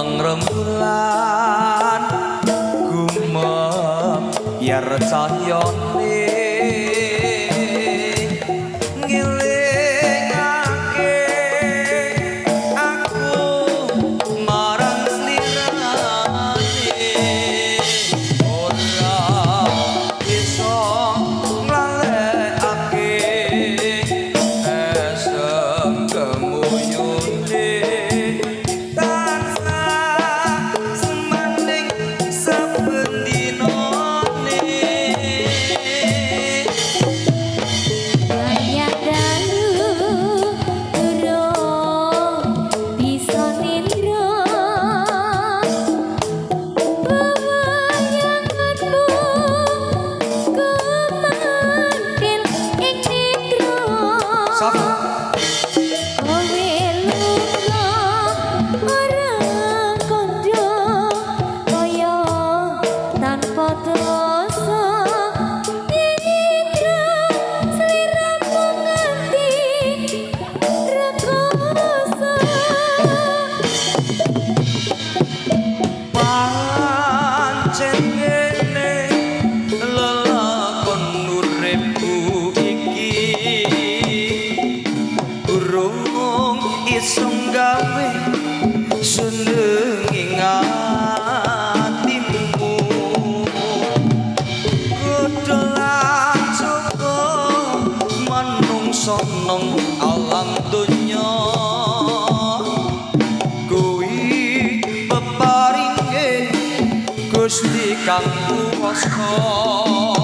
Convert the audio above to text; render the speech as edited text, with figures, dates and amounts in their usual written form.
Kembang rembulan gumeyar cahyane ngelingake aku marang slirane ora iso nglalekake esem gemuyune tansah semaning saben dinane. Banyak dalu durung bisa nindra pewayanganmu kemantil ing nitra. Sapa? Kowe lunga ora kandha kaya tanpa dosa nitra sliramu nganti rekoso. Pancen ngene lelakon uripku iki urung iso gawe seneng ing atimu kudu cukup manungsa nang alam donya kuwi peparinge Gusti kang kuwasa.